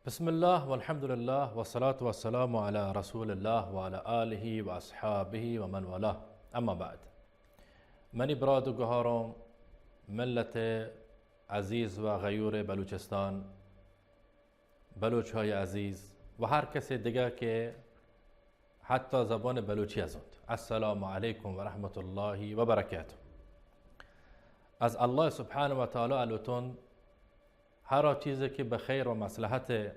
بسم الله والحمد لله والصلاة والسلام على رسول الله وعلى آله وأصحابه ومن والاه. أما بعد. منی برات و گوهاروں، ملت عزیز و غیور بلوچستان، بلوچ های عزیز و هر کس دیگه که حتی زبان بلوچی ازونت، السلام علیکم و رحمت الله و برکاته. از الله سبحانه و تعالی الوتون هر آ چیزی که به خیر و مصلحت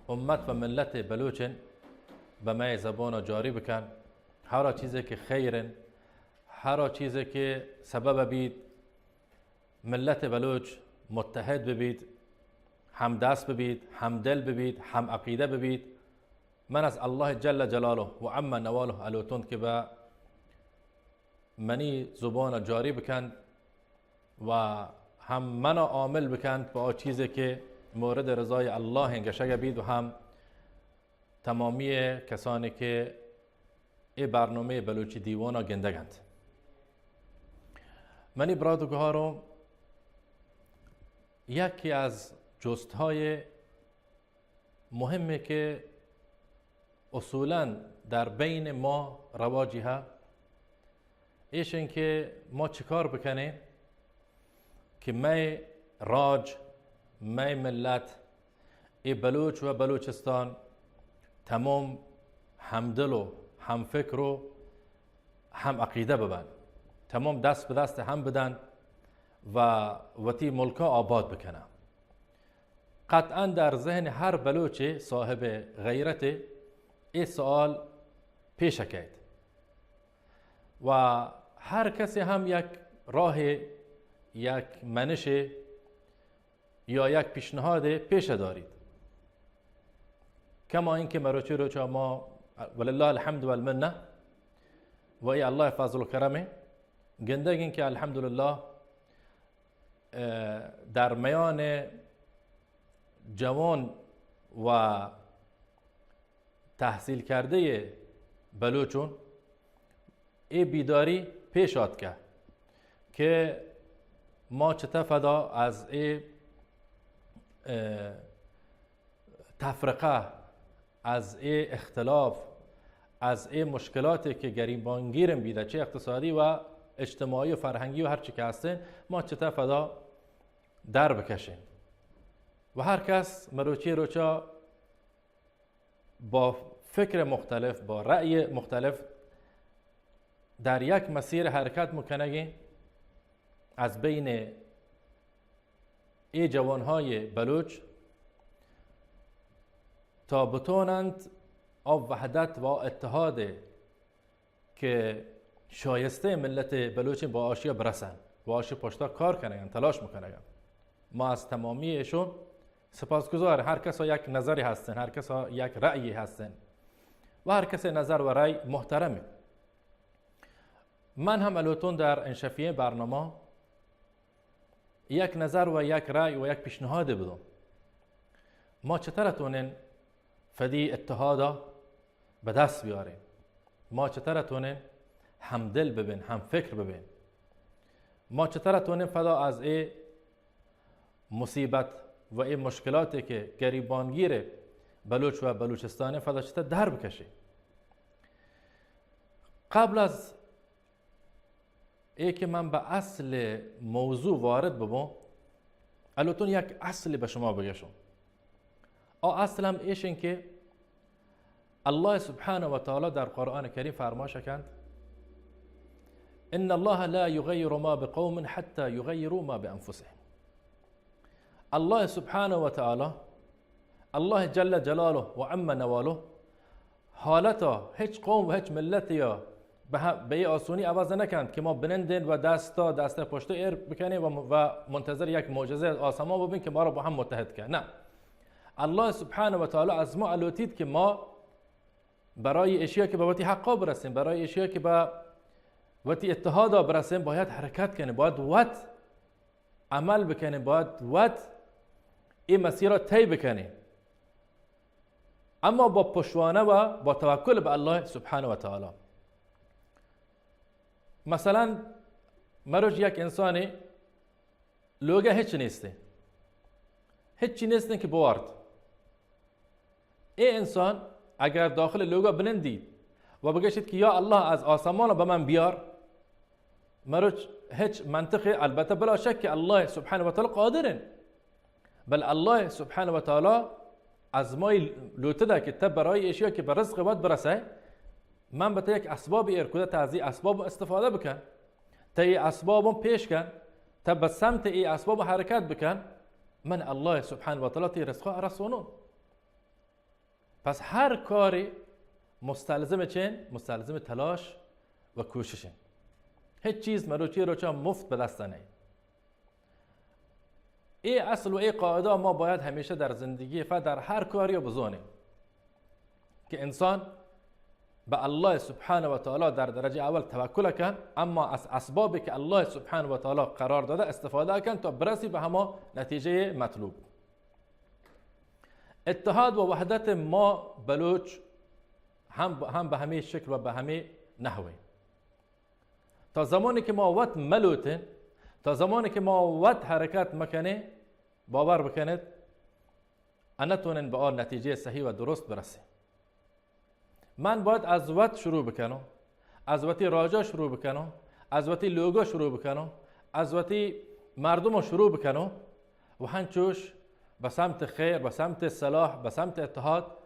امت و ملت بلوچن، به مئے زبان جاری بکن. هر آ چیزی که خیرن، هر آ چیزی که سبب بید ملت بلوچ متحد ببید، همدست ببید، همدل ببید، هم عقیده ببید، من از الله جل جلاله و عم نواله الوتون که به منی زبان جاری بکند و هم منا عامل بکند به آ چیزی که مورد رضای الله گشگ بید و هم تمامی کسانی که ای برنامهٔ بلوچی دیوانا گندگند. منی برات و گوهارو، یکی از جستهای مهمی که اصولاً در بین ما رواجی ها، ایشن که ما چکار بکنیم که مئے راج، مئے ملت، ای بلوچ و بلوچستان تمام همدل و همفکر و هم عقیده ببن، تمام دست به دست هم بدن و وتی ملکا آباد بکنن. قطعاً در ذهن هر بلوچ صاحب غیرت ای سوال پیش کیت و هر کسی هم یک راه، یک منش یا یک پیشنهاد پیش دارید. کما اینکه مروچی روچا ما ولله الحمد والمنه و ای الله فضل و کرمه گندگین که الحمدلله اه، در میان جوان و تحصیل کرده بلوچون ای بیداری پیش آتکه که ما چطه فدا از ای، اه، تفرقه، از ای اختلاف، از ای مشکلاتی که گریبانگیرم بیده، چه اقتصادی و اجتماعی و فرهنگی و هرچی که هستین، ما چطه فدا در بکشین و هر کس مروچی روچا با فکر مختلف، با رأی مختلف در یک مسیر حرکت مکنگی از بین ای جوانهای بلوچ تا بتونند آ وحدت و اتحاد که شایسته ملت بلوچ با آشیا برسن و آشی پشتا کار کنگن، تلاش مکنگن. ما از تمامی ایشون سپاسگزار، هر کسا یک نظری هستن، هر کسا یک رأیی هستن و هر کس نظر و رأی محترمه. من هم الوتون در انشفیه برنامه یک نظر و یک رأی و یک پیشنهاد بدم. ما چطور تونین فدی اتحادا به دست بیارین؟ ما چطور تونین همدل ببین، هم فکر ببین؟ ما چطور تونین فدا از ای مصیبت و ای مشکلاتی که گریبانگیر بلوچ و بلوچستان فدا چطور در بکشین؟ قبل از ای که من به اصل موضوع وارد ببم، الوتون یک اصلی به شما بگشم. آ اصل هم ایشن که الله سبحانه و تعالی در قرآن کریم فرماش کند: ان الله لا یغیر ما بقوم حتی یغیروا ما بانفسهم. الله سبحانه و تعالی، الله جل جلاله و عم نواله، حالتا هیچ قوم و هیچ ملتی یا به ه-، به ای آسونی عوض نکند که ما بنندین و دستا دست پشت ایر بکنین و م-، و منتظر یک معجزه از آسمان ببین که ما را با هم متحد کنه. نه. الله سبحانه و تعالی از ما الوتید که ما برای اشیا که به وتی حقا برسین، برای اشیا که به وتی اتحادا برسین، باید حرکت کنین، باید وت عمل بکنین، باید وت ای مسیر را طی بکنین، اما با پشتوانه و با توکل به الله سبحانه و تعالی. مثلاً مروچ یک انسانی لوگه هیچ نیسته، هیچی نیستن که بوارد. ای انسان اگر داخل لوگا بنندید و بگشید که یا الله از آسمان به من بیار، مروچ هیچ منطقی، البته بلا شک که الله سبحانه و تعالی قادرن، بل الله سبحانه و تعالی از ما لوتده که ته برای اشیا که به رزق وت برسه، من به ته یک اسباب ایر کده، ته از این اسباب استفاده بکن، ته ای اسباب پیش کن، ته به سمت ای اسباب حرکت بکن، من الله سبحانه و تعالی تی رزقا رسونون. پس هر کاری مستلزم چین؟ مستلزم تلاش و کوششین. هیچ چیز مروچی روچا مفت به دست نیه. ای اصل و ای قاعده ما باید همیشه در زندگی و در هر کاری بزانیم که انسان به الله سبحانه و تعالی در درجه اول توکل کن، اما از اسبابی که الله سبحانه و تعالی قرار داده استفاده کن تا برسی به هما نتیجه مطلوب. اتحاد و وحدت ما بلوچ هم، هم به همین شکل و به همین نحوه. تا زمانی که ما وت ملوتین، تا زمانی که ما وت حرکت مکنین، باور بکنید، انتونین به آن نتیجه صحیح و درست برسین. من باید از وت شروع بکنم، از وتی راجا شروع بکنم، از وتی لوگا شروع بکنم، از وتی مردم شروع بکنم و هنچوش به سمت خیر، به سمت صلاح، به سمت اتحاد،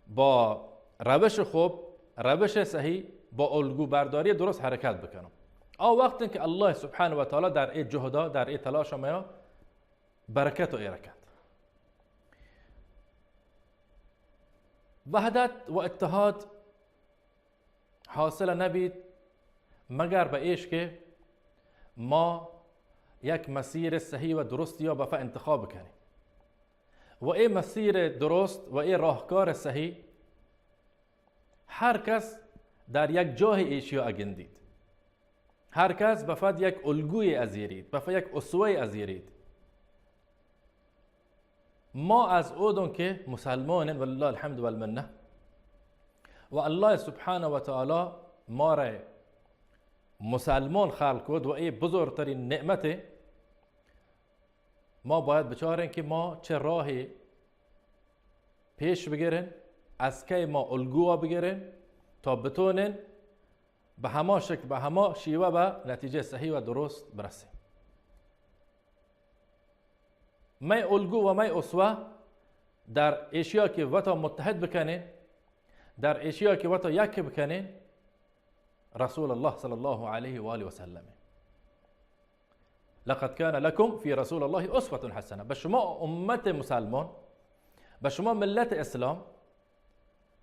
با روش خوب، روش صحیح، با الگو برداری درست حرکت بکنم. آ وقت که الله سبحانه و تعالی در ای جهدا، در ای تلاش ما برکت و ایره کند. وحدت و اتحاد حاصل نبید مگر به ایش که ما یک مسیر صحیح و درستی یا بفا انتخاب کنیم و ای مسیر درست و ای راهکار صحیح هر کس در یک جاه ایشیا اگندید. هر کس بفد یک الگوی ازیرید، بفد یک اسوه ازیرید. ما از اودون که مسلمانین، ولله الحمد والمنه، و الله سبحانه و تعالی ما را مسلمان خلق کد و ای بزرگترین نعمته. ما باید بچارین که ما چه راهی پیش بگیرین، از کی ما الگوها بگیرین تا بتونین به هما شکل، به هما شیوه به نتیجه صحیح و درست برسین. می الگو و می اسوه در ایشیا که وتا متحد بکنین، در ایشیا که وتا یک بکنین، رسول الله صلی الله علیه و آله و سلم. لقد کان لکم فی رسول الله اسوة حسنة. به شما امت مسلمان، به شما ملت اسلام،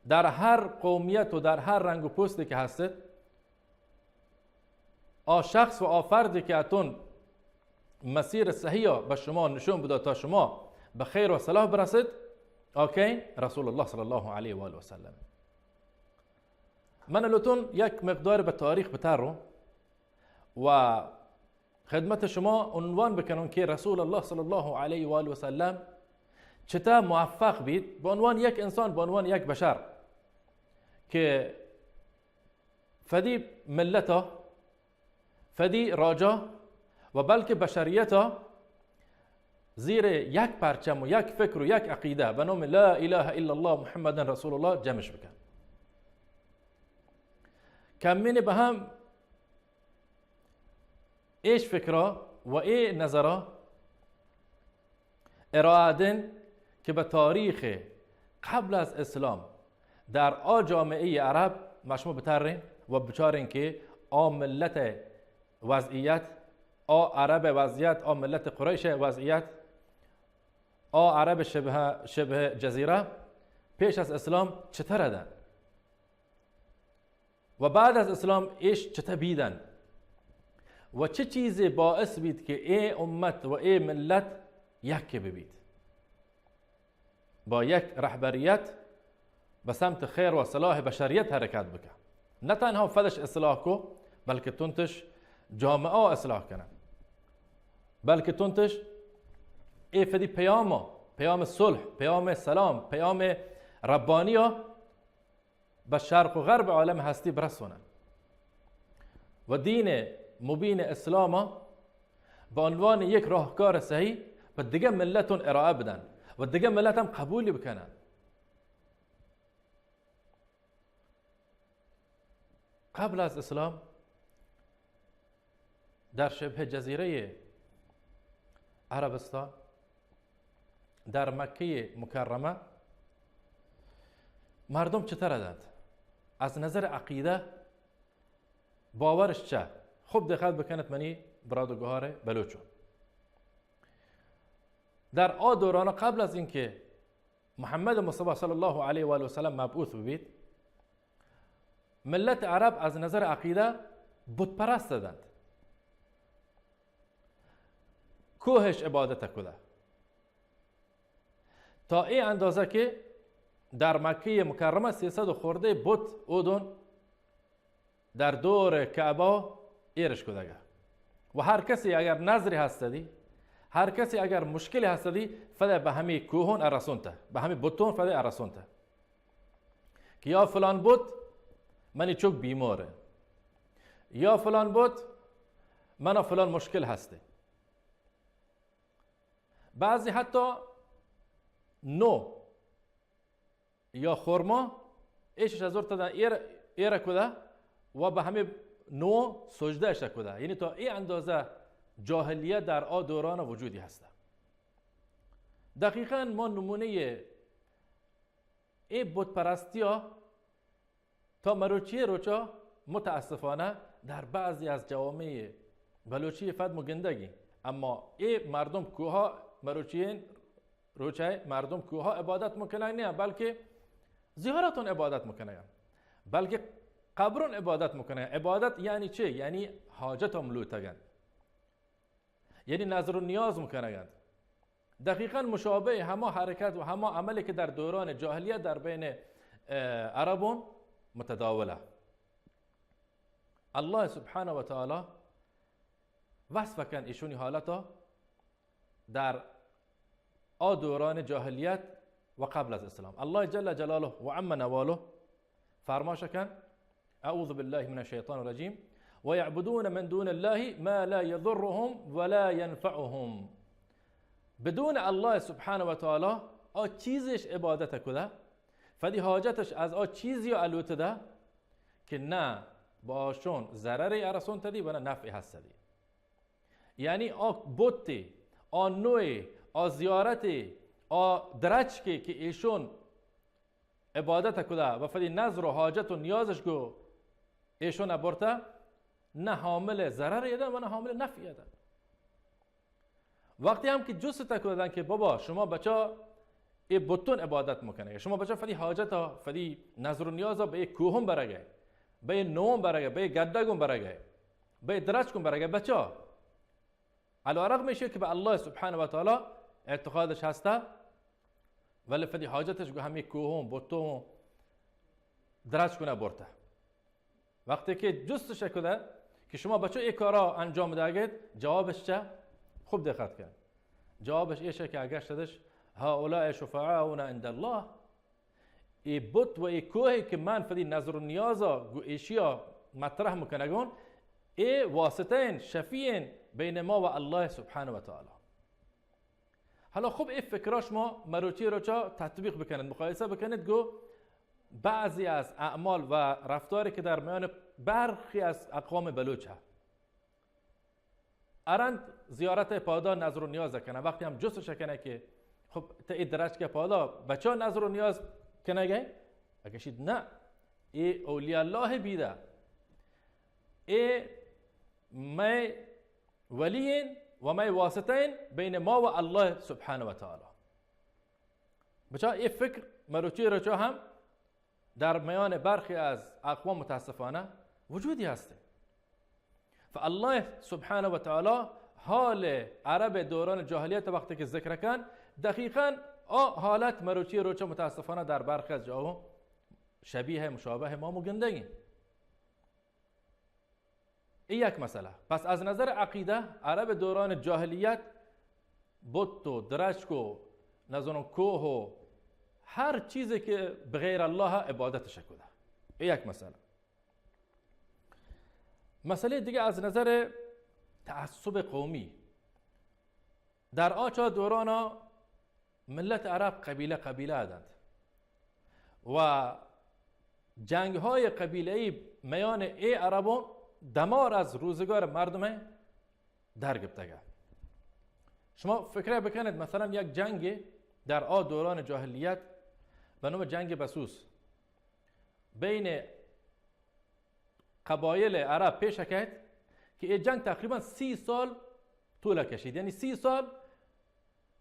در هر قومیت و در هر رنگ و پوستی که هستید، آ شخص و آ فردی که اتون مسیر صحیح به شما نشون بده تا شما به خیر و صلاح برسید، آ کئین؟ رسول الله صلی الله علیه و آله و سلم. من لوتون یک مقدار به تاریخ بترم و خدمت شما عنوان بکنم که رسول الله صلی الله علیه و آله و سلم چطور موفق بید به عنوان یک انسان، به عنوان یک بشر که فدی ملتا، فدی راجا و بلکه بشریتا زیر یک پرچم و یک فکر و یک عقیده به نام لا اله الا الله محمد رسول الله جمعش بکن. کمین به هم ایش فکرا و ای نظرا ارائه دین که به تاریخ قبل از اسلام در آ جامعه عرب ما شما بترین و بچارین که آ ملت وضعیت، آ عرب وضعیت، آ ملت قریش وضعیت، آ عرب شبه، شبه جزیره پیش از اسلام چطور دن و بعد از اسلام ایش چطور بیدن و چه چیزی باعث بید که ای امت و ای ملت یکی ببید، با یک رهبریت به سمت خیر و صلاح بشریت حرکت بکن. نه تنها فدش اصلاح کو، بلکه تونتش جامعه اصلاح کنن، بلکه تونتش ای فدی پیام، پیام صلح، پیام سلام، پیام ربانی به شرق و غرب عالم هستی برسونن و دین مبین اسلام به عنوان یک راهکار صحیح به دیگه ملتون ارائه بدن و دیگه ملت هم قبول بکنن. قبل از اسلام در شبه جزیره عربستان، در مکه مکرمه، مردم چطور ادند؟ از نظر عقیده باورش چه؟ خوب دقت بکنت منی براد و گوهار بلوچو. در آ دوران قبل از اینکه محمد مصطفی صلی الله علیه و آله و سلم مبعوث ببیت، ملت عرب از نظر عقیده بت پرست ادند. کوهش عبادت کده. تا ای اندازه که در مکه مکرمه سیصد و خورده بت اودون در دور کعبه ایرش کدگه. و هر کسی اگر نظری هستدی، هر کسی اگر مشکلی هستدی، فده به همی کوهون ارسونته، به همی بتون فده ارسونته. که یا فلان بت منی چوک بیماره، یا فلان بت منا فلان مشکل هسته. بعضی حتی نو یا خرما ایشش از ارتدن ایر، ایر کده و به همه نو سجده اش کده. یعنی تا این اندازه جاهلیت در آ دوران وجودی هسته. دقیقاً ما نمونه ای بت پرستی ها تا مروچی روچا متاسفانه در بعضی از جوامع بلوچی فد مگندگی، اما ای مردم کوها مروچی روچه مردم کوها عبادت مکنگ نه، بلکه زیارتون عبادت مکنگ، بلکه قبرون عبادت مکنگ. عبادت یعنی چه؟ یعنی حاجت هم لوتگن، یعنی نظر و نیاز مکنگند. دقیقاً مشابه هما حرکت و هما عملی که در دوران جاهلیت در بین، اه، عربون متداوله. الله سبحانه و تعالی وصف کن ایشونی حالتا در آ دوران جاهلیت و قبل از اسلام. الله جل جلاله و عم نواله فرماش کن، اعوذ بالله من الشیطان الرجیم، و یعبدون من دون الله ما لا یضرهم ولا ینفعهم. بدون الله سبحانه و تعالی آ چیزش عبادت کده، فدی حاجتش از آ چیزی الوتده که نه با آشون ضرری ارسون تدی و نه نفعی هستدی. یعنی آ بوتی، آ نوی، آ زیارتی، آ درچکی که ایشون عبادت کده و فدی نظر و حاجت و نیازش گو ایشون برته، نه حامل ضرر یده و نه حامل نفع یده. وقتی هم که جست کدن که بابا شما بچا ای بتون عبادت مکنه، شما بچا فدی حاجت ها، فدی نظر و نیاز ها به ای کوهم برگه، به ای نوم برگه، به ای گدگون برگه، به ای درچکون برگه، بچا علی‌رغم ایشی که به الله سبحانه و تعالی اعتقادش هسته، ولی فدی حاجتش گو همی کوهون، بتون درچکونه برته. وقتی که جستش کده که شما بچو ای کارا انجام دهگید، جوابش چه؟ خوب دقت کن. جوابش ایشه که اگشتدش: هؤلاء شفعاؤنا عند الله. ای بت و ای کوهی که من فدی نظر و نیازا گو ایشیا مطرح مکنگون، ای واسطه این، شفیع این بین ما و الله سبحانه و تعالی. حالا خوب ای فکرا شما مروچی روچا تطبیق بکنید، مقایسه بکنید گو بعضی از اعمال و رفتاری که در میان برخی از اقوام بلوچ هست. ارند زیارت پادا نظر و نیاز کنه، وقتی هم جستش کنه که خب ته ای درچک پادا بچا نظر و نیاز کنگه؟ اگشید نه، ای اولیاء الله بیده، ای می ولیین و می واسطین بین ما و الله سبحانه و تعالی. بچا ای فکر مروچی روچا هم در میان برخی از اقوام متاسفانه وجودی هسته. فالله سبحانه و تعالی حال عرب دوران جاهلیت وقتی که ذکر کن، دقیقاً آ حالت مروچی روچا متاسفانه در برخی از جاها شبیه مشابه ما مگندگی. این یک مسئله. پس از نظر عقیده، عرب دوران جاهلیت بت و درچک و نزانم کوه و هر چیزی که بغیر الله عبادتش کده. این یک مسئله. مسئله دیگه از نظر تعصب قومی. در آ چا دورانا ملت عرب قبیله قبیله ادند و جنگ‌های قبیله‌ای میان ای عربون دمار از روزگار مردم در گپتگه. شما فکر بکنید، مثلاً یک جنگ در آ دوران جاهلیت به نام جنگ بسوس بین قبایل عرب پیش کئیت که ای جنگ تقریباً سی سال طول کشید. یعنی سی سال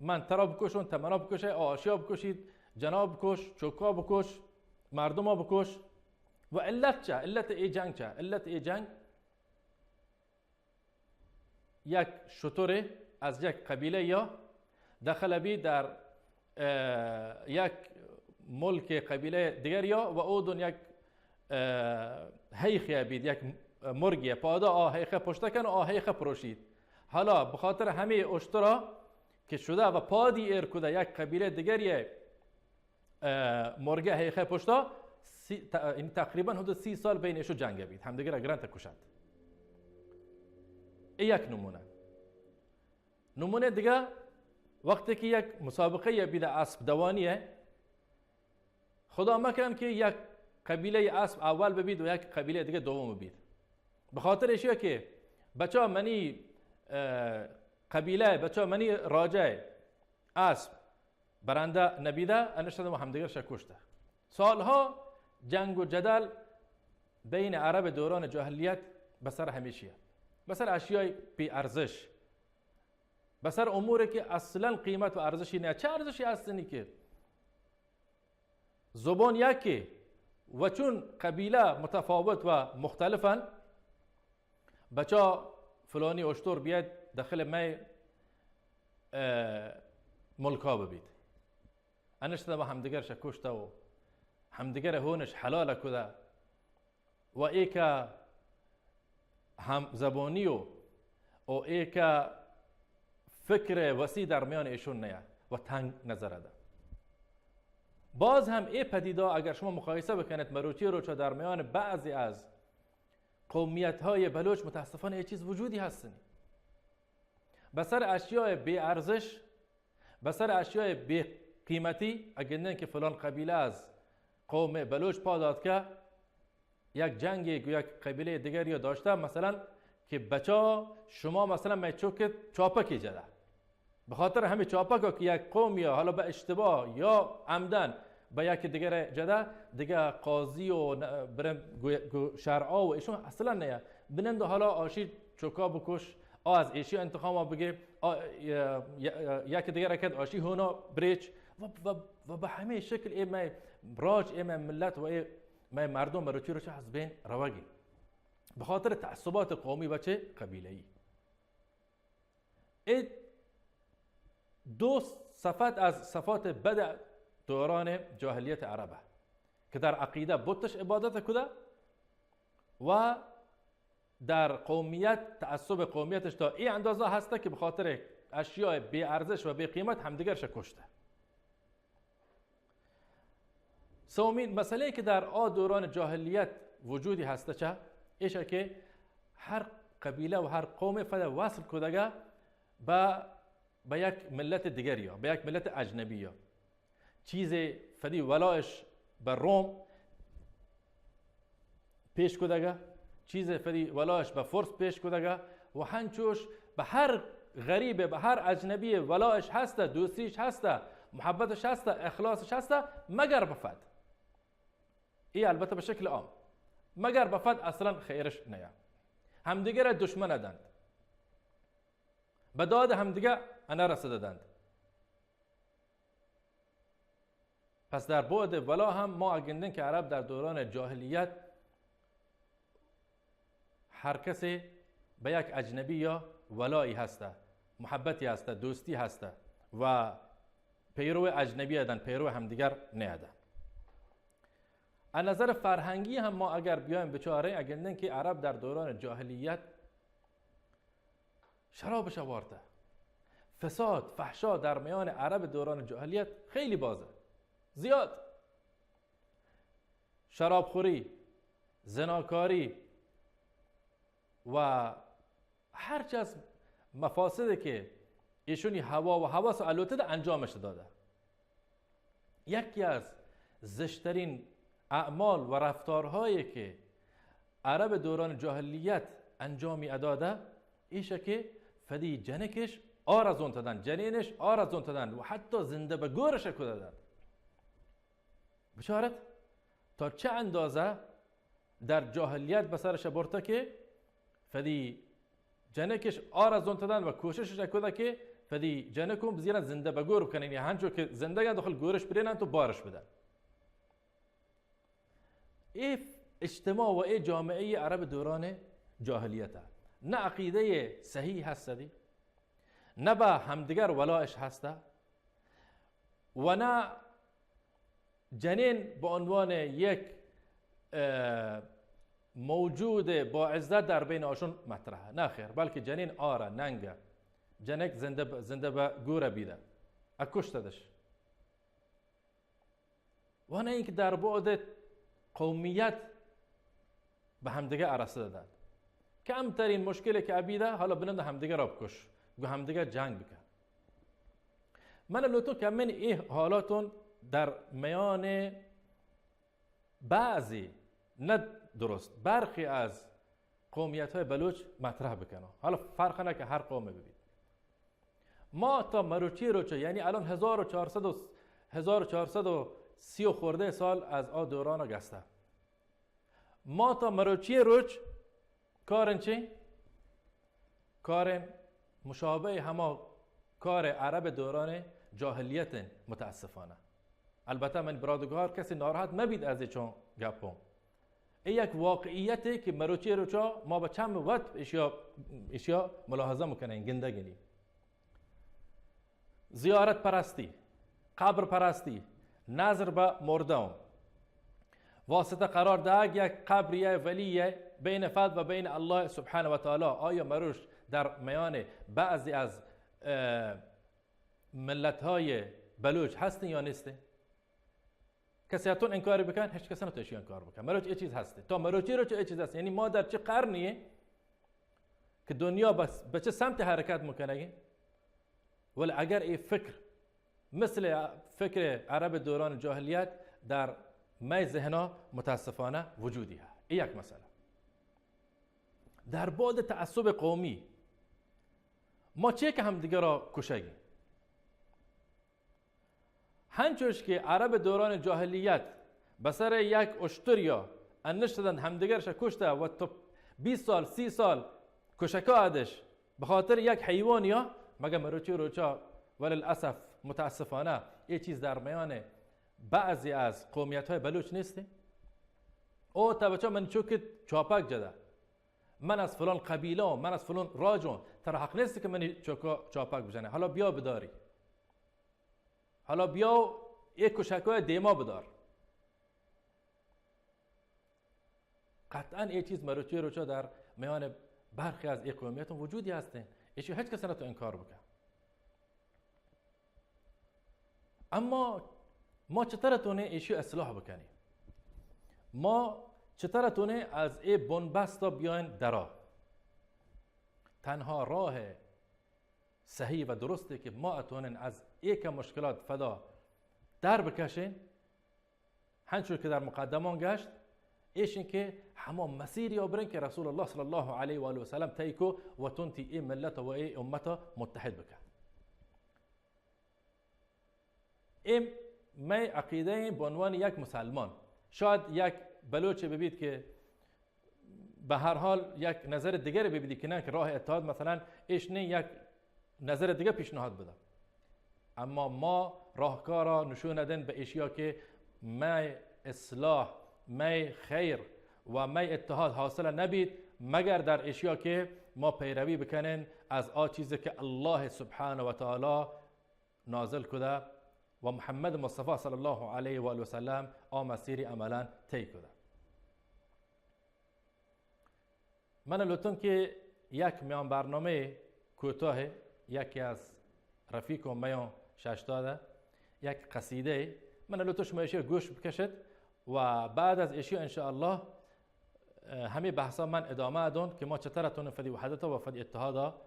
من ترا بکشون، تمنا بکشه، آشیا بکشید، جنا بکش، چوکا بکش، مردما بکش. و علت چه؟ علت ای جنگ چه؟ علت ای جنگ یک شتر از یک قبیله یا دخل بی در، اه، یک ملک قبیله دیگر یا و او دون یک، اه، حیخی بید، یک مرگی پادا آ حیخه پشت کن و آ حیخه پروشید. حالا بخاطر همه اشترا که شده و پادی ایر کده یک قبیله دیگری اه، مرگه حیخه پشتا سی، ت-، یعنی تقریباً حدود سی سال بین ایشو جنگ بید، همدیگر گرنت کشد. ای یک نمونه. نمونه دیگه، وقتی که یک مسابقه یه بید اسب دوانیه، خدا مکن که یک قبیله اسب اول ببید و یک قبیله دیگه دوم ببید. به خاطر ایشیه که بچا منی، اه، قبیله، بچا منی راجه اسب برنده نبیده، انشتده و همدیگر شکشته. سالها جنگ و جدل بین عرب دوران جاهلیت بسر همیشیه، بسر اشیای بی ارزش، بسر اموری که اصلاً قیمت و ارزشی نه. چه ارزشی هستنی که زبان یکی و چون قبیله متفاوت و مختلفن، بچا فلانی اشتر بیاد داخل می، اه، ملکا ببید. انشته و همدیگر شکشته و همدیگر هونش حلال کده و ایکا هم زبانی و، و ایکا فکر وسیع در میان ایشون نیه و تنگ نظر ده. باز هم ای پدیده اگر شما مقایسه بکنید، مروچی روچا در میان بعضی از قومیت‌های بلوچ متاسفانه ای چیز وجودی هستنی. بسر اشیای بی ارزش، بسر اشیای بی قیمتی، اگندن که فلان قبیله از قوم بلوچ پا داد که یک جنگی گو یک قبیله دیگر یا داشته، مثلاً که بچا شما مثلاً می چوکت چاپکی جده. به خاطر همین چاپکا که یک قوم یا حالا به اشتباه یا عمدن به یک دیگر جده، دیگه قاضی و ن-، برم گو، گو شرعا و ایشون اصلاً نیه. بنند حالا آشی چوکا بکش، آ از ایشی انتقام بگه، آ، ی-، ی-، یک دیگر کد آشی هونا بریچ و، و، و به همین شکل ای می راج، ای می ملت و ای می مردم مروچی روچا از بین روگی. به خاطر تعصبات قومی و چه قبیله‌ای. ای دو صفت از صفات بد دوران جاهلیت عربه که در عقیده بتش عبادت کده و در قومیت، تعصب قومیتش تا ای اندازه هسته که به خاطر اشیای بی ارزش و بی قیمت همدیگر شکشته. سومین مسئله‌ای که در آ دوران جاهلیت وجودی هسته چه ایشه که هر قبیله و هر قوم فد وصل کدگه به، به یک ملت دیگری یا به یک ملت اجنبی یا چیز فدی ولایش به روم پیش کدگه، چیز فدی ولایش به فرس پیش کدگه و هنچوش به هر غریب، به هر اجنبی ولایش هسته، دوستیش هسته، محبتش هسته، اخلاصش هسته، مگر به فد. ای البته به شکل عام. مگر به فد اصلاً خیرش نیه. همدیگر دشمن دند. به داد همدیگه انه رسده دند. پس در بعد ولا هم ما اگندن که عرب در دوران جاهلیت هر کسی به یک اجنبی یا ولایی هسته، محبتی هسته، دوستی هسته و پیرو اجنبی ادن، پیرو همدیگر نیادن. از نظر فرهنگی هم ما اگر بیایم بچاریم، اگندن که عرب در دوران جاهلیت شرابش آورده. فساد، فحشا در میان عرب دوران جاهلیت خیلی بازه. زیاد. شرابخوری، زناکاری و هرچه از مفاسدی که ایشونی هوا و هوس و الوتده انجامش داده. یکی از زشترین اعمال و رفتارهایی که عرب دوران جاهلیت انجامی اداده، ایشه که فدی جنکش آرزون تدن، جنینش آرزون تدن و حتی زنده به گورش کددن. بچارت تا چه اندازه در جاهلیت به سرش برته که فدی جنکش آرزون تدن و کوششش کده که فدی جنکم بزیرن زنده به گور بکنن، یا هنچو که زندگن داخل گورش برینن تو بارش بدن. ای اجتماع و ای جامعهٔ عرب دوران جاهلیته. نه عقیدهٔ صحیح هسته، نه به همدیگر ولایش هسته و نه جنین به عنوان یک، اه، موجود با عزت در بین آشون مطرحه. نه خیر، بلکه جنین آره، ننگه. جنک زنده ب-، زنده به گوره بیده. اکشتدش. و نه اینکه در بعد قومیت به همدیگه ارسته داد. کمترین مشکلی که ابیده، حالا بنند همدیگه را بکش، گو همدیگه جنگ بکن. من لوتو کمین ای حالاتون در میان بعضی، نه درست، برخی از قومیت‌های بلوچ مطرح بکنم. حالا فرق نه که هر قوم ببید. ما تا مروچی روچه، یعنی الان هزار و چهارصد و، هزار و چهارصد و سی و خورده سال از آ دوران گسته. ما تا مروچی روچ کارن چی؟ کارن مشابه هما کار عرب دوران جاهلیت، متاسفانه. البته من برادگار کسی ناراحت مبید از چون گپم. ای یک واقعیتی که مروچی روچا ما به چم وت اشیا، اشیا ملاحظه مکنین، گندگینی. زیارت پرستی، قبر پرستی، نظر به مردم، واسطه قرار دهگ یک قبر یا ولی بین فرد و بین الله سبحانه و تعالی. آیا مروچ در میان بعضی از، اه، ملت‌های بلوچ هستین یا نیستین؟ کسی اتون انکاری بکن، هیچ کس نتو اشی انکار بکن. مروچ ای چیز هسته. تا مروچی روچ ای چیز هست. یعنی ما در چه قرنیه که دنیا بس، به چه سمت حرکت مکنگی؟ ولی اگر ای فکر مثل فکر عرب دوران جاهلیت در می ذهنا متاسفانه وجودی هست. ای یک مسئله. در بعد تعصب قومی، ما چه که همدیگه را کشگی؟ هنچوش که عرب دوران جاهلیت به سر یک اشتریا انشتدن همدیگرش کشته و تا بیست سال، سی سال کشکا ادش به خاطر یک حیوانیا، مگه مروچی روچا وللاسف متاسفانه ای چیز در میان بعضی از قومیت‌های بلوچ نیستی؟ او تا بچه من چوکت چاپک جده، من از فلان قبیله، من از فلان راجون، ترا حق نیست که منی چوکا چاپک بجنه. حالا بیا بداری. حالا بیا یک کشکای دیما بدار. قطعاً ای چیز مروچی روچا در میان برخی از ای قومیت وجودی هستین. ایشی هیچ کس نتو انکار بکن. اما ما چطور تونه ایشی اصلاح بکنیم؟ ما چطور تونه از ای بنبست بیاین درا؟ تنها راه صحیح و درستی که ما اتونن از ای که مشکلات فدا در بکشین، هنچو که در مقدمان گشت، ایشین که هما مسیریا برین که رسول الله صلی الله علیه و آله و سلم طی کو و تونتی ای ملت و ای امتا متحد بکن. ای می عقیده به عنوان یک مسلمان، شاید یک بلوچی ببید که به هر حال یک نظر دیگری ببیدی که نه، که راه اتحاد مثلاً ایش نه، یک نظر دیگه پیشنهاد بده. اما ما راهکارا نشون ندن به ایشیا که می اصلاح، می خیر و می اتحاد حاصل نبید، مگر در ایشیا که ما پیروی بکنن از آ چیزی که الله سبحانه و تعالی نازل کده و محمد مصطفی صلی الله علیه و آله و سلم آ مسیر عملاً طی کده. من لوتون که یک میان برنامه کوتاه، یکی از رفیق و میان شش داده، یک قصیده، من لوتون شما ایشی گوش بکشید و بعد از ایشی انشاءالله، اه، همه بحثا من ادامه دون که ما چطور تونن فدی وحدت و فدی اتحادا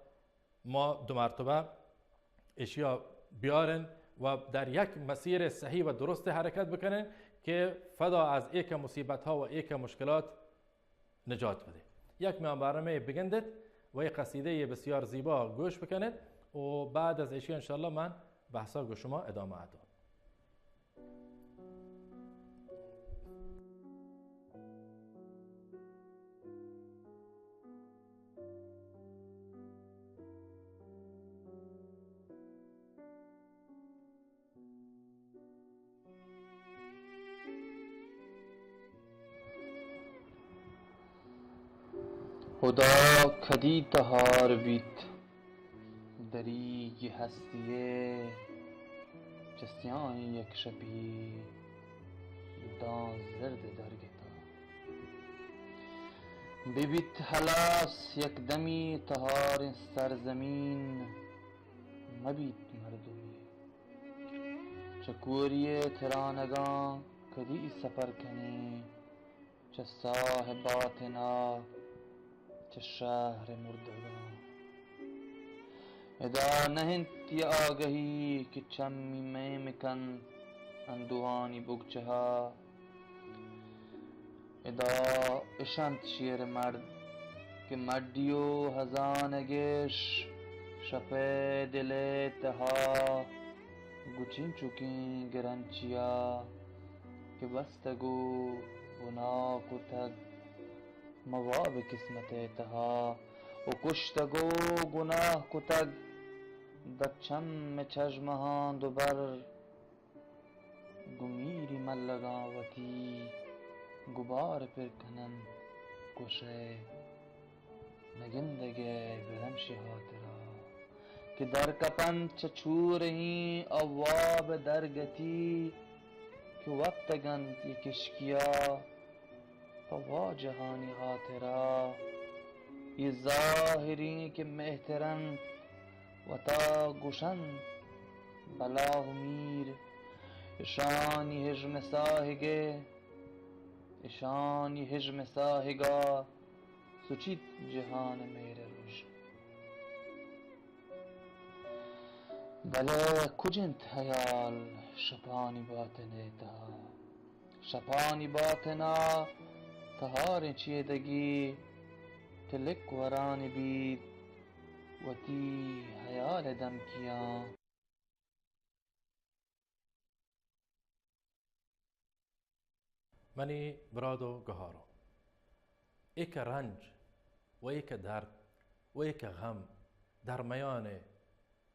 ما دو مرتبه اشیا بیارن و در یک مسیر صحیح و درست حرکت بکنن که فدا از ایک مصیبت ها و ایک مشکلات نجات بده. یک میان برنامه بگندید و یک قصیده بسیار زیبا گوش بکنید و بعد از اشیا انشاءالله من بحثا گو شما ادامه ادم. ہدا کدی تہار بیت، دریگی ہستی ءِ چہ سیاہیں یک شپی داں زرد درگتا۔ ببیت ہلاس یک دمی تہاریں سرزمین، مبیت مردمے۔ چہ کوری ءِ ترانگاں کدی سپر کنیں، چہ ساہ باطنا، چہ شہر مردگاں۔ ادا نہ انت یہ آگہی کہ چمی میم کنت اندوہانی بگچہا۔ ادا اشانت شیر مرد کہ مڈی و ہزانگش شپے دلے تہا گچین چکیں گرنچیا کہ بستگ و گناہ کتگ مواب قسمت تہا و کشتگ و گناہ کتگ در چم چشمہاں دوبر۔ گوں میری ملگاں وتی گبار پر کنن، گوشئے نگندگئے برمشی ہاترا کہ در کپنت چہ چورہیں اواب درگتی کہ وپتگنت یہ کشکیا۔ پہ واجہانی ہاترا یہ ظاہریں کہ مہترنت وتا گوشنت بلاہ و میر۔ اشانی ہژم ساہگے، اشانی ہژم ساہگا سچیت جہان مہر روش۔ بلے کجنت حیال شپانی باطن ءِ تہا؟ شپانی باطنا تہاریں چیدگی تلک وران بیت وتی حیال دمکیاں۔ منی برات و گہارو، ایک رنج و ایک درد و ایک غم در میان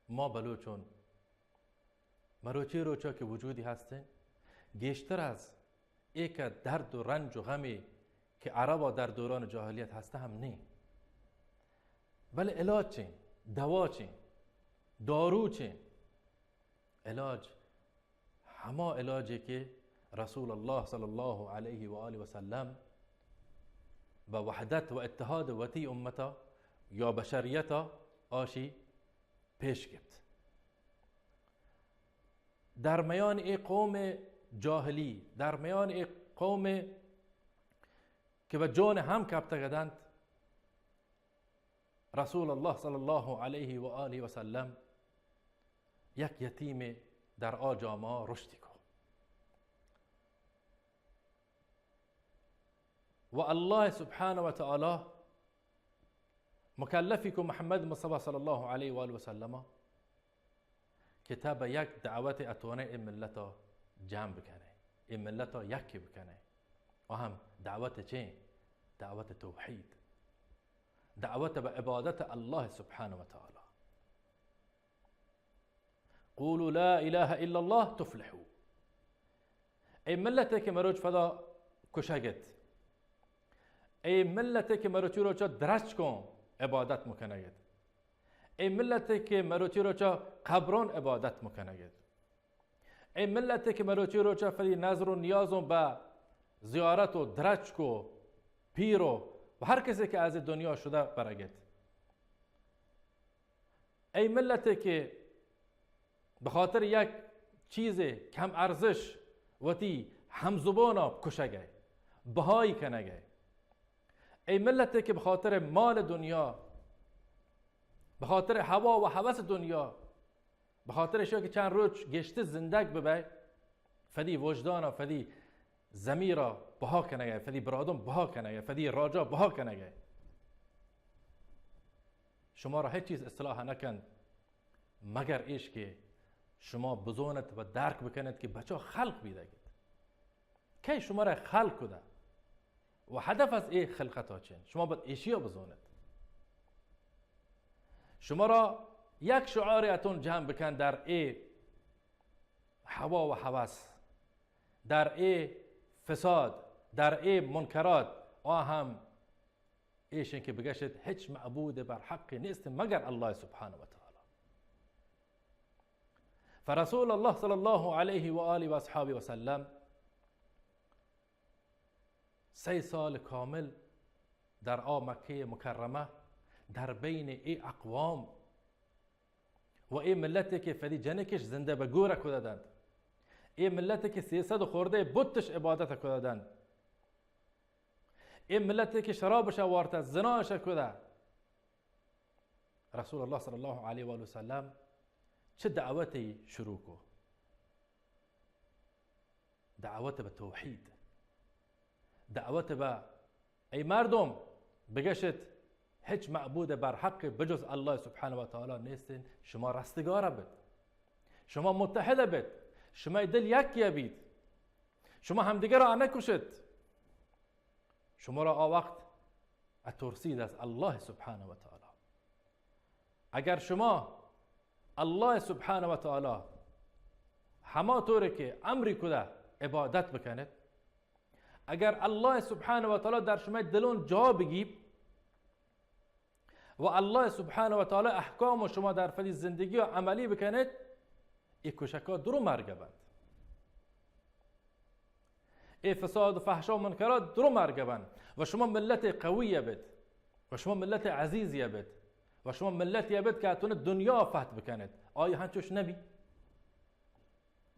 ما بلوچون مروچی روچا کہ وجودی ہستیں، گیشتر از ایک درد و رنج و غمی کہ عربا در دوران جاہلیت ہستہ ہم نیں۔ بلے علاج چیں؟ دوا چیں؟ دارو چیں؟ علاج ہما علاجے کہ رسول اللہ صلی اللہ علیہ و آلہ وسلم بہ وحدت و اتحاد وتی امتا یا بشریتا آشی پیش گپت۔ در میان اے قوم جاہلی، در میان اے قوم کہ بہ جون ہم کپتگ اتنت، رسول اللہ صلی اللہ علیہ و آلہ وسلم یک یتیمے در آ جامعہ رشدی کو۔ و اللہ سبحانہ و تعالی مکلفی کو محمد مصطفی صلی اللہ علیہ و آلہ وسلم کہ تا بہ یک دعوت اتوانئے اے ملتا جمع بکنئے، اے ملتا یکی بکنئے۔ و ہم دعوت چیں؟ دعوت توحید، دعوت بہ عبادت اللہ سبحانہ و تعالی۔ قولوا لا الہ الا اللہ تفلحوا۔ اے ملتے کہ مروچ فدا کشگت، اے ملتے کہ مروچی روچا درچکوں عبادت مکنگت، اے ملتے کہ مروچی روچا قبرون عبادت مکنگت، اے ملتے کہ مروچی روچا فدی نظر و نیازوں بہ زیارت و درچک و پیر و ہر کسے کہ از دنیا شدہ برگت۔ اے ملتے کہ بہ خاطر یک چیزے کم ارزش وتی ہمزبانا کشگئے، بہائی کنگئے۔ اے ملتے کہ بہ خاطر مال دنیا، بہ خاطر ہوا و ہوس دنیا بخاطر اشیا کہ چند روچ گیشتر زندگ ببئے، فدی وجدان و فدی ضمیر ءَ بہا کنگ ئے، فدی برادم بہا کنگ ئے، فدی راجا بہا کنگ ئے. شما را ہچ چیز اصلاح نکنت مگر ایش کہ شما بزونت و درک بکنت کہ بچا خلق بیدگ ات. کئے شما را خلق کدا و ہدف از اے خلقتا چین؟ شما باید ایشیا بزونت. شما را یک شعار اتون جمع بکن در اے ہوا و ہوس، در اے فساد، در اے منکرات، آ ہم ایشن کہ بگشت ہچ معبود بر حق نیست مگر اللہ سبحانہ و تعالی. فرسول اللہ صلی اللہ علیہ و آلہ و اصحابہ و سلم سئے سال کامل در آ مکہ مکرمہ در بین اے اقوام و اے ملتے کہ فدی جنکش زندہ بہ گور کدا دنت، اے ملتے کہ سیصد خوردہ بتش عبادت کدا دنت، اے ملتے کہ شرابش وارتہ، زناش کدا، رسول اللہ صلی اللہ علیہ و آلہ و سلم چہ دعوتے شروع کو؟ دعوت بہ توحید، دعوت بہ اے مردم بگشت ہچ معبود بر حق بجز اللہ سبحانہ و تعالی نیستن، شما رستگار بت، شما متحد بت، شما دل یکی بیت، شما ہمدیگر را نکشت. شما را آ وقت اترسید از اللہ سبحانہ و تعالی. اگر شما اللہ سبحانہ و تعالی ہما طور کہ امری کدا عبادت بکنت، اگر اللہ سبحانہ و تعالی در شما دلون جا بگیب و اللہ سبحانہ و تعالی احکام و شما در فدی زندگی و عملی بکنت، اے کشکا درو مرگ بند. اے فساد و فحشا و منکرات درو مرگ بند و شما ملت قوی بت و شما ملت عزیزی بت و شما ملتی بت کہ اتون دنیا فتح بکنت. آیا ہنچوش نبی؟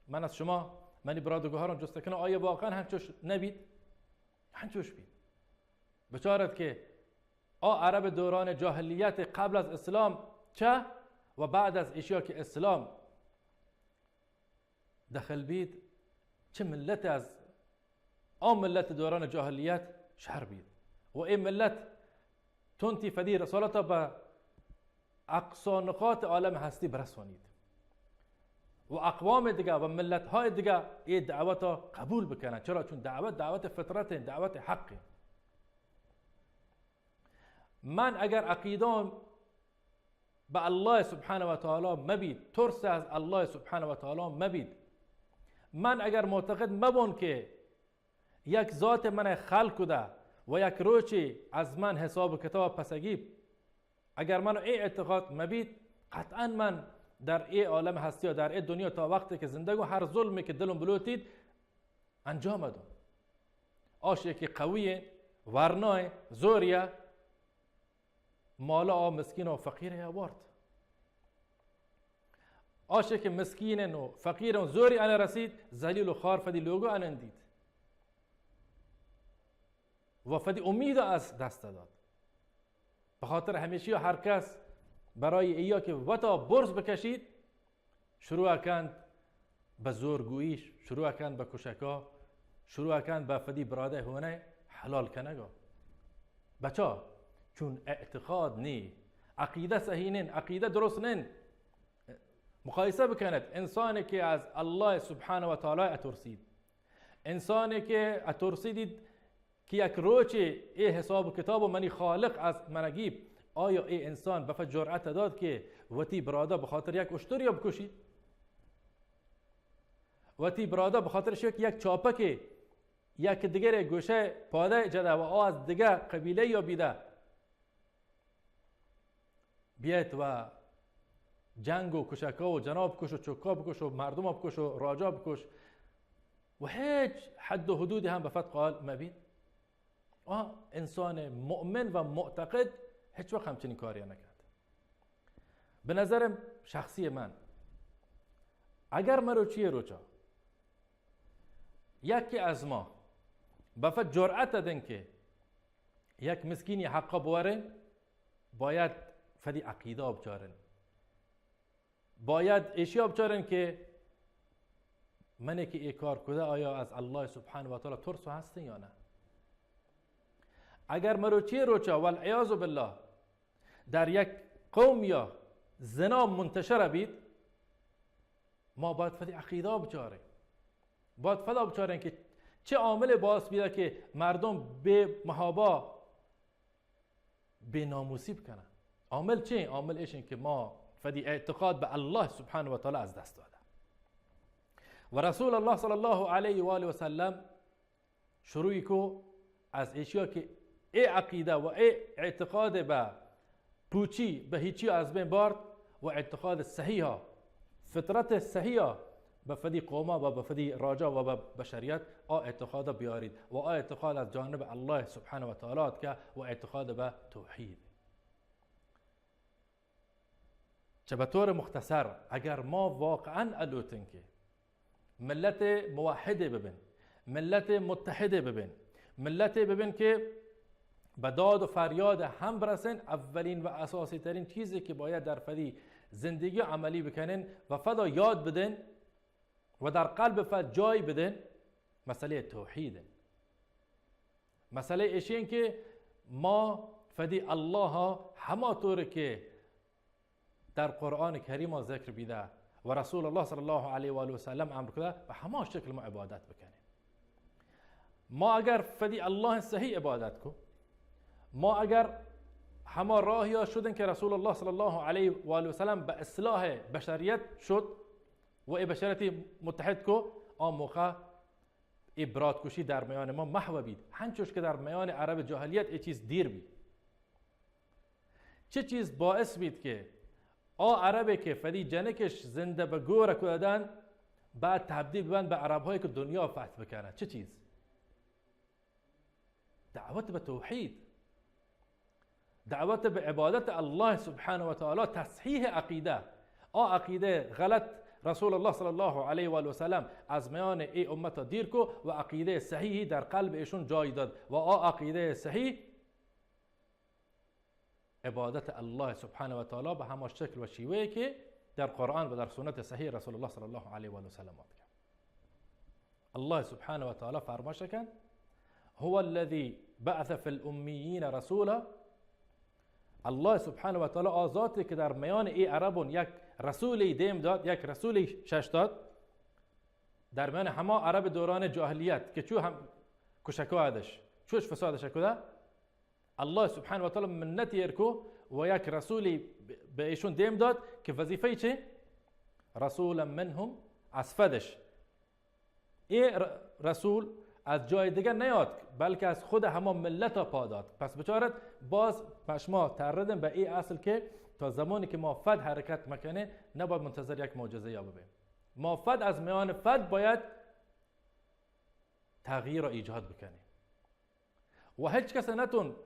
من از شما، منی براد و گوہران جست کنم، آیا واقعاً ہنچوش نبیت؟ ہنچوش بیت. بچارت کہ آ عرب دوران جاہلیت قبل از اسلام چہ و بعد از اشیا کہ اسلام دخل بیت، چہ ملت از آ ملت دوران جاہلیت شر بیت و اے ملت تونتی فدی رسالتا بہ اقصا نقاط عالم ہستی برسانیت و اقوام دگہ و ملت‌های دگہ اے دعوتا قبول بکنن. چرا؟ چون دعوت، دعوت فطرت، دعوت حق. من اگر عقیدام بہ اللہ سبحانہ و تعالی مبیت، ترس از اللہ سبحانہ و تعالی مبیت، من اگر معتقد مبون کہ یک ذات من خلق کده و یک روچی از من حساب و کتاب پسگیب، اگر من اے اعتقاد مبیت، قطعاً من در اے عالم ہستی و در اے دنیا تا وقتی کہ زندگم ہر ظلمی کہ دلم بلوتید انجام دم. آشی کہ قوی، ورنای، زوریه، مالا آ مسکین و فقیر ء آورت. آشی کہ مسکین و فقیر و زوری آن رسید، ذلیل و خوار فدی لوگو آنندید و فدی امید از دست داد. بخاطر ہمیشی ہر کس برای ایا کہ وتا برز بکشید، شروع کند بہ زورگویی، شروع کند بہ کشکا، شروع کند بہ فدی برادہ ہونہ حلال کنگا. بچا؟ چون اعتقاد نی، عقیدہ صحیح نین، عقیدہ درست نین. مقایسہ بکنت، انسانی کہ از اللہ سبحانہ و تعالی اترسید، انسانی کہ اترسیدید کہ یک روچے اے حساب و کتاب و منی خالق از من گیب، آیا اے انسان بفت جرأت داد کہ وتی برادا بخاطر یک اشتری بکشی؟ وتی برادا بخاطر شک یک چاپکے یک دگرے گوشہ پادہ جدہ و آ از دگہ قبیلہ یا بیدہ؟ بیایت و جنگ و کشکا و جنا بکش و چکا بکش و مردما بکش و راجا بکش و ہیچ حد و حدودی ہم بفت قائل مبیت. آ انسان مؤمن و معتقد ہیچ وقت ہمچنین کاری نکرد. بہ نظر شخصی من، اگر مروچی روچا یکی از ما بفت جرأت دن کہ یک مسکینی حقا بورن، باید فدی عقیدہ بچارن. باید ایشیا بچارن که منی که ای کار کده، آیا از الله سبحانه و تعالی ترس هستن یا نه؟ اگر مروچی روچا والعیاذ بالله در یک قوم یا زنا منتشر بید، ما باید فدی عقیده بچاریں. باید فدا بچاریں که چه عامل باعث بیده که مردم بے محابا بے ناموسی بکنن. عامل چه؟ عامل ایشن که ما فدی اعتقاد به الله سبحانه و تعالی از دست داده. و رسول الله صلی الله علیه و آله و سلم شروعی کو از ایشیا که ای عقیده و ای اعتقاد به پوچی، به هیچی از بین بارد و اعتقاد صحیحا، فطرت صحیحا به فدی قوما و به فدی راجا و به بشریت آ اعتقاد بیارید و آ اعتقاد از جانب الله سبحانه و تعالی آتکه و اعتقاد به توحید. چه به طور مختصر، اگر ما واقعاً الوتن که ملت موحده ببن، ملت متحده ببن، ملت ببن که به داد و فریاد هم برسن، اولین و اساسی ترین چیزی که باید در فدی زندگی عملی بکنن و فدا یاد بدن و در قلب فد جای بدن، مسئله توحید. مسئله ایشین که ما فدی الله هما طور که در قرآن کریم ذکر بیده و رسول الله صلی الله علیه و آله و سلم امر کده، به هما شکل ما عبادت بکنیم. ما اگر فدی الله صحیح عبادت کو، ما اگر هما راهیا شدن که رسول الله صلی الله علیه و آله و سلم به اصلاح بشریت شد و ای بشریتی متحد کو، آ موقع ای براتکشی در میان ما محو بید، هنچوش که در میان عرب جاهلیت ای چیز دیر بید. چه چیز باعث بید که آ عربی که فدی جنکش زنده به گور کدن، بعد تبدیل ببند به عرب‌هایی که دنیا فتح بکنن؟ چه چیز؟ دعوت به توحید، دعوت به عبادت الله سبحانه و تعالی، تصحیح عقیده. آ عقیده غلط رسول الله صلی الله علیه و آله و سلم از میان ای امت دیر کو و عقیده صحیحی در قلب ایشون جای داد و آ عقیده صحیح عبادت الله سبحانه و تعالی به هما شکل و شیوه‌ای که در قرآن و در سنت صحیح رسول الله صلی الله علیه و آله و سلم آتکه. الله سبحانه و تعالی فرماش کن: «هو الذی بعث فی الأمیین رسولا.» الله سبحانه و تعالی آ ذاتی که در میان ای عربون یک رسولی دیم داد، یک رسولی شش داد، در میان هما عرب دوران جاهلیت که چو هم کشکادش، چوش فسادش کده، الله سبحانه و تعالی منتی ایر کو و یک رسولی ب-، به ایشون دیم داد که وظیفه‌ی چه؟ رسولا منهم، از فدش. ای ر-، رسول از جای دیگه نیاد، بلکه از خود هما ملتا پا داد. پس بچارت، باز پشما تردن به ای اصل که تا زمانی که ما فد حرکت مکنه، نباید منتظر یک معجزه یا ببه. ما فد از میان فد باید تغییر را ایجاد بکنه. و هیچ کس نتون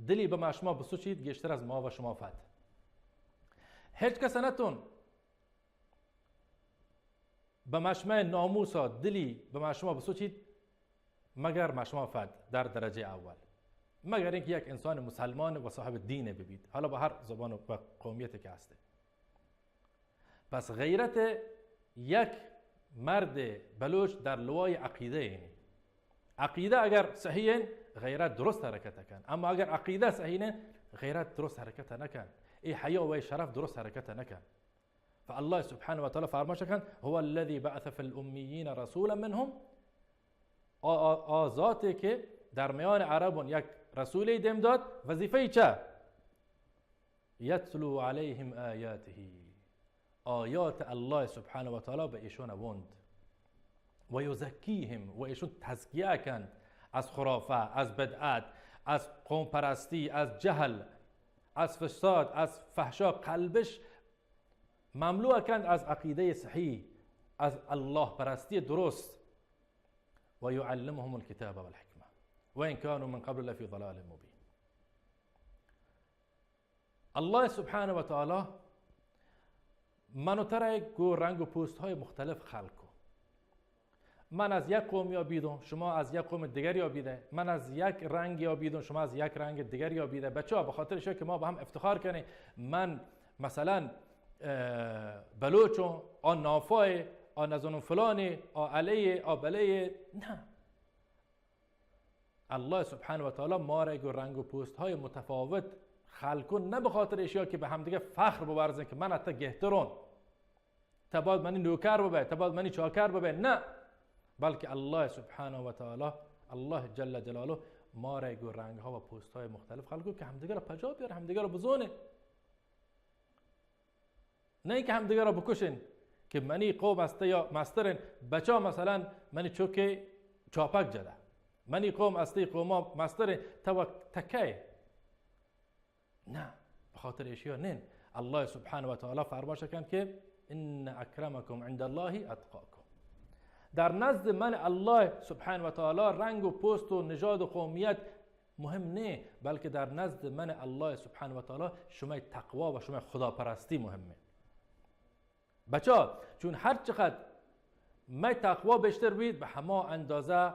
دلی به ما شما بسوچید گیشتر از ما و شما فد. هیچ کس نتون به ما شما ناموسا دلی به ما شما بسوچید مگر ما شما فد در درجه اول، مگر اینکه یک انسان مسلمان و صاحب دین ببید، حالا به هر زبان و قومیتی که هسته. پس غیرت یک مرد بلوچ در لوای عقیده اینی. عقیده اگر صحیح این، غیرت درست حرکت کن، اما اگر عقیده صحیح نه، غیرت درست حرکت نکن. ای حیا و ای شرف درست حرکت نکن. فالله سبحانه و تعالی فرماش کن: «هو الذی بعث فی الأمیین رسولا منهم.» آ، آ، آ ذاتی که در میان عربون یک رسولی دیم داد، وظیفه‌ی چه؟ «یتلو علیهم آیاته»، آیات الله سبحانه و تعالی به ایشون وند، «و یزکیهم»، و ایشون تزکیه کند از خرافه، از بدعت، از قوم پرستی، از جهل، از فساد، از فحشا، قلبش مملو کند از عقیده صحیح، از الله پرستی درست، «و یعلمهم الکتاب والحکمة و ان کانوا من قبل لفی ضلال مبین». الله سبحانه و تعالی من و ترا گو رنگ و پوست های مختلف خلق کو. من از یک قوم یا بیدم، شما از یک قوم دیگر یا بیده، من از یک رنگ یا بیدم، شما از یک رنگ دیگر یا بیده. بچه ها، به خاطر شو که ما با هم افتخار کنیم، من مثلاً اه، بلوچوں، آ نافائے، آ نزانوں فلانے، آ علیے، آ بلیے، نہ. اللہ سبحانہ و تعالی مارا گو رنگ و پوست های متفاوت خلقون، نه به خاطر اشیا که به همدیگه فخر بورزن که من ات گهترون، تا باید منی نوکر ببه، تا باید منی چاکر ببه، نه، بلکه الله سبحانه و تعالی، الله جل جلاله مارا گو رنگ ها و پوست های مختلف خلقو که همدیگه را پجا بیار، همدیگه را بزونه. نه اینکه همدیگه را بکشن که منی قوم است یا مسترن، بچا مثلاً منی چوکے چاپک جده، منی قوم است ای قوما مسترن، تو تکه. نه، به خاطر اشیا نین. الله سبحانه و تعالی فرماش کن که ان اکرمکم عند الله اتقاکم. در نزد من الله سبحانه و تعالی رنگ و پوست و نژاد و قومیت مهم نه، بلکه در نزد من الله سبحانه و تعالی شمای تقوا و شمای خداپرستی مهمه. بچا، چون هر چقدر مای تقوا بیشتر بید، به هما اندازه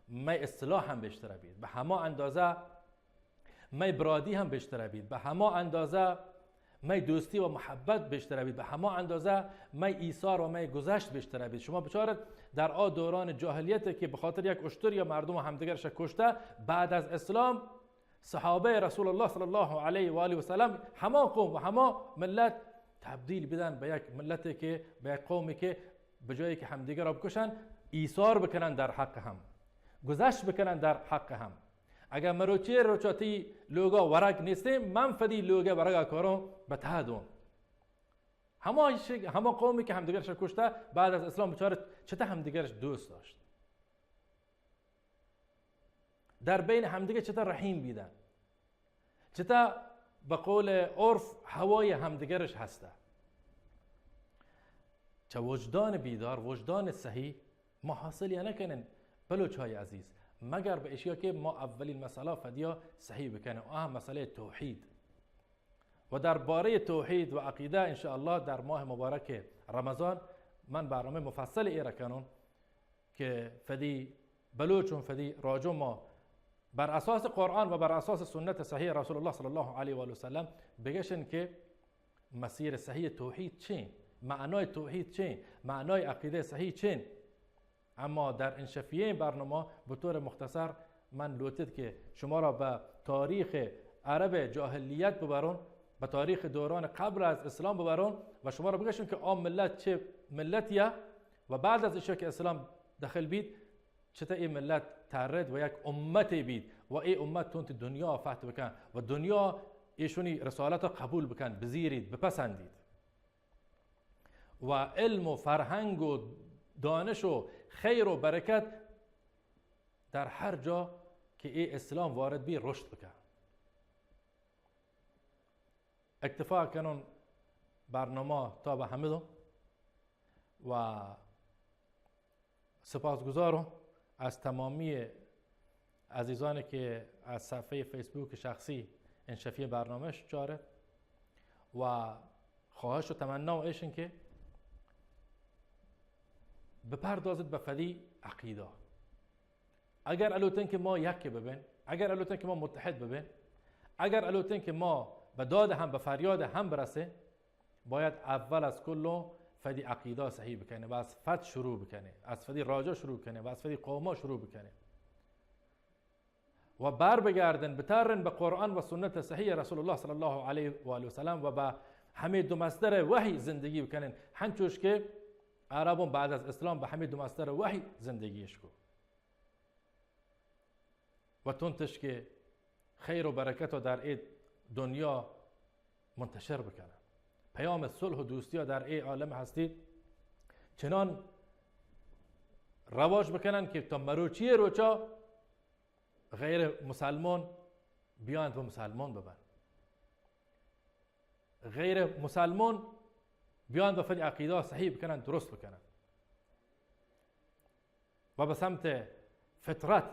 مای اصلاح هم بیشتر بید، به هما اندازه مای برادی هم بیشتر بید، به هما اندازه مای دوستی و محبت بیشتر بید، به هما اندازه مای ایثار و مای گذشت بیشتر بید. شما بچارت در آ دوران جاهلیت که به خاطر یک اشتر یا مردم همدیگرش کشته، بعد از اسلام صحابه رسول الله صلی الله علیه و آله و سلم، هما قوم و هما ملت تبدیل بدن به یک ملتی که، به یک قومی که به جایی که همدیگر را بکشن، ایثار بکنن در حق هم، گذشت بکنن در حق هم. اگر مروچی روچا تی لوگا ورگ نیستیم، من فدی لوگا ورگا کارم به ته دون. هما شی-، هما قومی که همدیگرش کشته، بعد از اسلام بچاره چته همدیگرش دوست داشت. در بین همدیگه چته رحیم بیدن، چته به قول عرف هوای همدیگرش هسته. چه وجدان بیدار، وجدان صحیح ما حاصل یا نکنن، بلوچ های عزیز، مگر به اشیا که ما اولین مسئله فدیا صحیح بکنن، آه مسئله توحید. و در باره توحید و عقیده ان شاء الله در ماه مبارک رمضان من برنامه مفصل ایره کنون. که فدی بلوچون، فدی راجو ما بر اساس قرآن و بر اساس سنت صحیح رسول الله صلی الله علیه و آله و سلم بگشن که مسیر صحیح توحید چین، معنای توحید چین، معنای عقیده صحیح چین. اما در این شفیه برنامه به طور مختصر من لوتید که شما را به تاریخ عرب جاهلیت ببرون، به تاریخ دوران قبل از اسلام ببرون و شما را بگشن که آ ملت چه ملتیه و بعد از ایشا که اسلام دخل بید، چته ای ملت ترد و یک امتی بید و ای امت تونت دنیا فتح بکن و دنیا ایشونی رسالت قبول بکن، بزیرید، بپسندید. و علم و فرهنگ و دانش و خیر و برکت در هر جا که ای اسلام وارد بی رشد بکن. اکتفا کنون برنامه تا به همدو و سپاسگزارم از تمامی عزیزانی که از صفحهٔ فیسبوک شخصی این شفیه برنامه‌ش چاره و خواهش و تمنا و ایشن که بپردازید به فدی عقیده. اگر الوتن که ما یک ببین، اگر الوتن که ما متحد ببین، اگر الوتن که ما به داد هم، به فریاد هم برسه، باید اول از کل فدی عقیده صحیح بکنه و از فد شروع بکنه، از فدی راجا شروع کنه و از فدی قوما شروع بکنه و بر بگردن، بترن به قرآن و سنت صحیح رسول الله صلی الله علیه و آله و سلم و به همه دو مصدر وحی زندگی بکنن، هنچوش که عربون بعد از اسلام به همه دو مصدر وحی زندگیش کو. و تونتش که خیر و برکت رو در ای دنیا منتشر بکنن، پیام صلح و دوستی رو در ای عالم هستی چنان رواج بکنن که تا مروچی روچا غیر مسلمان بیان و مسلمان ببن. غیر مسلمان بیان و فدی عقیده صحیح بکنن، درست بکنن و به سمت فطرت،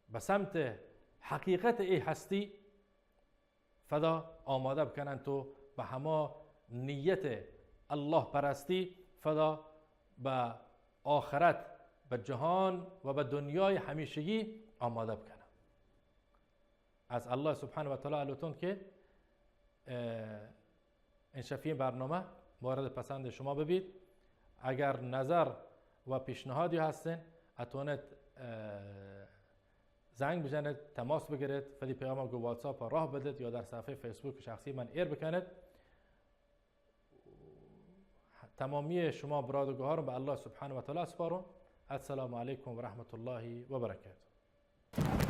به سمت حقیقت ای هستی فدا آماده بکنن تو به هما نیت الله پرستی فدا به آخرت، به جهان و به دنیای همیشگی آماده بکنن. از الله سبحانه و تعالی الوتون که، اه، این شفیه برنامه مورد پسند شما ببیت. اگر نظر و پیشنهادی هستین، اتونت، اه، زنگ بجنت، تماس بگیرت، فدی پیام گو واتساپ راه بدت یا در صفحه فیسبوک شخصی من ایر بکنت. تمامی شما برادگوهارم به الله سبحانه و تعالی اسپارم. السلام علیکم و رحمت الله و برکاته.